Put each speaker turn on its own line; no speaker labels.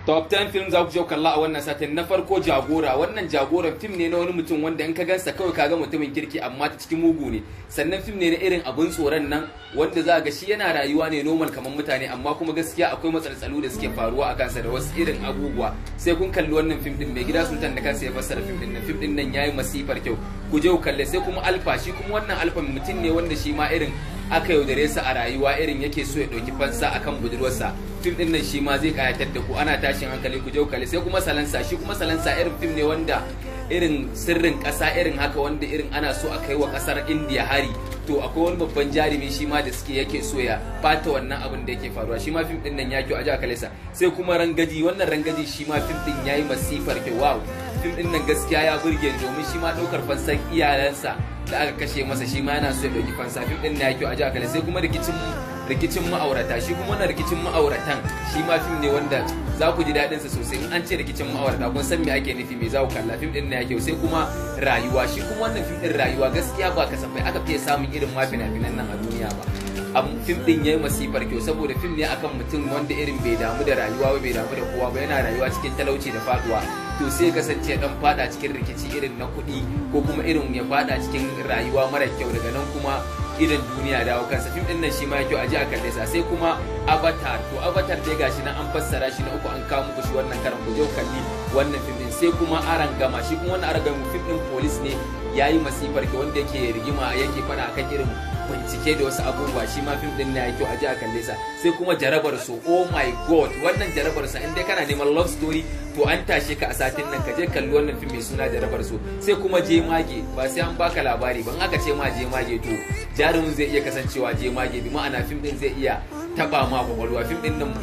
Top 10 film za ku je kalla a wannan satin. Na farko, Jagora. Wannan Jagoran fim ne na wani mutum wanda in ka gansa kawai ka ga mutumin kirki, amma ta cikin mugu ne. Sannan fim ne na irin abun tsoron nan wanda za ga shi yana rayuwa ne normal kamar mutane, amma kuma gaskiya akwai matsaltsalu da suke faruwa a kansa da wasu irin abubuwa. Sai kun kalli wannan fim din. Mai gida Sultan da kansa ya fassara fim din nan. Fim din nan yayi masifar kyau, ku je ku kalle. Sai kuma Alfa. Shi kuma wannan Alfa mutum ne wanda shi ma irin aka yaudare sa a rayuwa, irin yake so ya ɗauki fansa akan budurwarsa. Fim din nan shi ma zai kayatar da ku, ana tashin hankali, ku je ku kalle. Sai kuma Salansa. Shi kuma Salansa irin fim ne wanda irin sirrin ƙasa irin haka, wanda irin ana so a kai wa ƙasar Indiya hari. To akwai wani babban jarumi shi ma da suke yake so ya bata wannan abin da yake faruwa. Shi ma fim din nan ya kyau, a ji a kalle sa. Sai kuma Rangaji. Wannan Rangaji shi ma fim din yayi masifar kyau. Wow, fim din nan gaskiya ya burge ni, domin shi ma ɗaukar fansar iyalansa da aka kashe masa, shi ma yana so ya ɗauki fansa. Fim din na ya kyau, a ji a kalle. Sai kuma Rikicin Ma'aurata. Shi kuma wannan Rikicin Ma'auratan shi ma fim ne wanda za ku ji daɗin sa sosai. In an ce Rikicin Ma'aurata, kun san me ake nufi, me za ku kalla. Fim din na ya kyau. Sai kuma Rayuwa. Shi kuma wannan fim din Rayuwa, gaskiya ba kasafai aka fiye samun irin ma fina-finan nan a duniya ba. Fim din yayi masifar kyau, saboda fim ne akan mutum wanda irin bai damu da rayuwa ba, bai damu da kowa ba, yana rayuwa cikin talauci da faduwa. To sai kasance dan fada cikin rikici irin na kuɗi, ko kuma irin ya fada cikin rayuwa mara kyau. Daga nan kuma irin duniya dawo kansa. Fim din nan shi ma kyau, a ji a kalle sa. Sai kuma Avatar. To Avatar dai gashi nan an fassara shi na uku, an kawo muku shi wannan karan, ku je ku kalli wannan fim din. Sai kuma Arangama. Shi kuma wannan Arangama fim din police ne, yayi masifar kyau, wanda yake rigima, yake fada akan irin bincike da wasu abubuwa. Shi ma fim din na kyau, a ji a kalle sa. Sai kuma Jarabar So. Oh my God, wannan Jarabar So, in dai kana neman love story, to an tashe ka a satin nan, ka je kalli wannan fim mai suna Jarabar So. Sai kuma Jemage. Ba sai an baka labari ban aka ce ma Jemage, to jarumin zai iya kasancewa jemage, bi ma'ana fim din zai iya taba ma kwakwalwa. Fim din nan